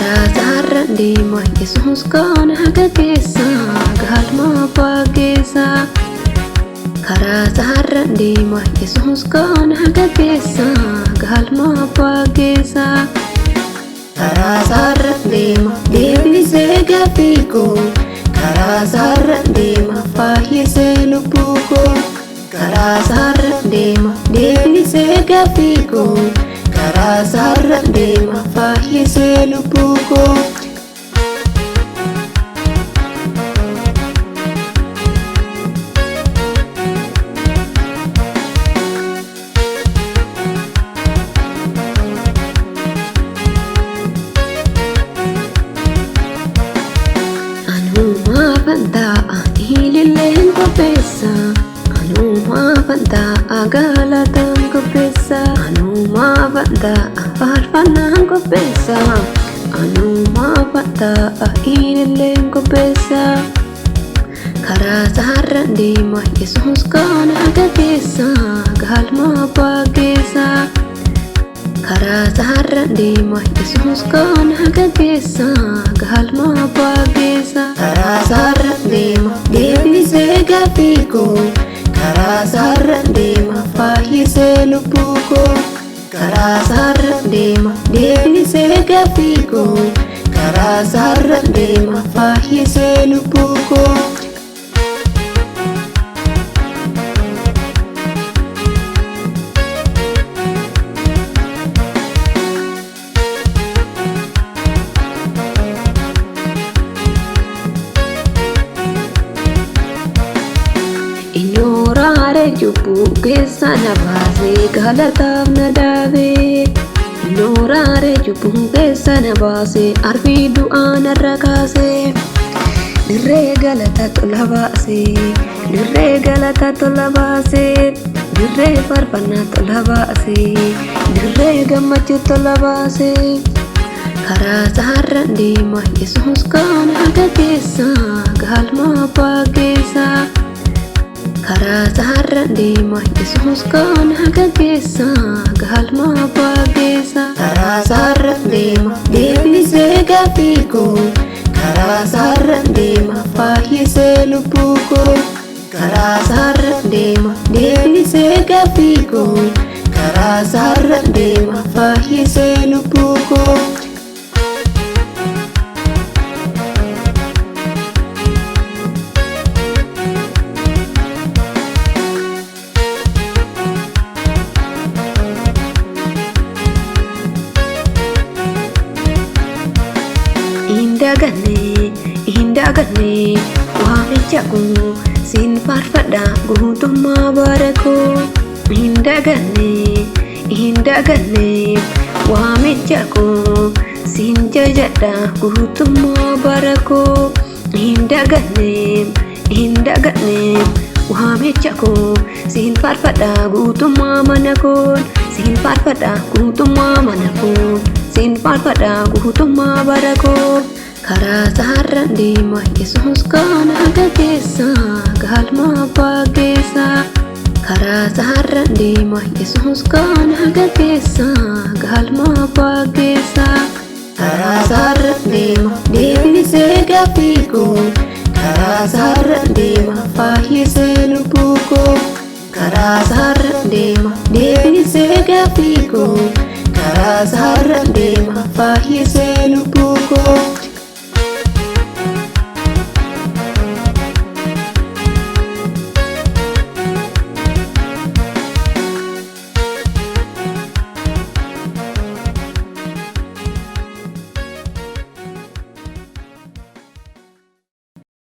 Karaa isaarra deema Yesuus kana gaggeessa galma abbaa geessa. Karaa isaarra deema Yesuus kana gaggeessa galma abbaa geessa. Karaa isaarra deema deebisee gaaffii koo. Karaa isaarra deema fayyisee lubbuu koo. Karaa isaarra deema deebisee gaaffii koo. Karaa isaarra deema fayyisee lubbuu koo. Anumaafan taa'a ililleen qopheessa. Anumaafan taa'a galataan qopheessa. Anumaafan taa'a faarfannaan qopheessa. Anumaafan taa'a ililleen qopheessa. Karaa isaarra deema Yesuus kana gaggeessa galma abbaa geessa. Karaa isaarra deema Yesuus kana gaggeessa galma abbaa geessa. Karaa isaarra deema deebisee gaaffii koo. Karaa isaarra deema fayyisee lubbuu koo. Karaa isaarra deema deebisee gaaffii koo. Karaa isaarra deema fayyisee lubbuu koo. Inooraare cubbuu keessa na baasee galataaf na dhaabee. Inooraare cubbuu keessa na baasee arbii du'aa narra kaasee. Dirree galata tola baasee dirree galata tola baasee dirree faarfannaa tola baasee dirree gammachuu tola baasee. Karaa isaarra deema Yesuus kana gaggeessa galma abbaa geessa. Karaa isaarra deema Yesuus kana gaggeessa galma abbaa geessa. Karaa isaarra deema deebisee gaaffii koo. Karaa isaarra deema fayyisee lubbuu koo. Karaa isaarra deema deebisee gaaffii koo. Karaa isaarra deema fayyisee lubbuu koo. Hin daganne hin daganne waamicha koo siin faarfadha guutummaa bara koo. Hin daganne hin daganne waamicha koo siin jajadha guutummaa bara koo. Hin daganne hin daganne waamicha koo siin faarfadha guutummaa mana koo. Siin faarfadha guutummaa mana koo. Siin faarfadha guutummaa bara koo. Karaa isaarra deema Yesuus kana gaggeessa galma abbaa geessa. Karaa isaarra deema Yesuus kana gaggeessa galma abbaa geessa. Karaa isaarra deema deebisee gaaffii koo. Karaa isaarra deema fayyisee lubbuu koo. Karaa isaarra deema deebisee gaaffii koo. Karaa isaarra deema fayyisee lubbuu koo.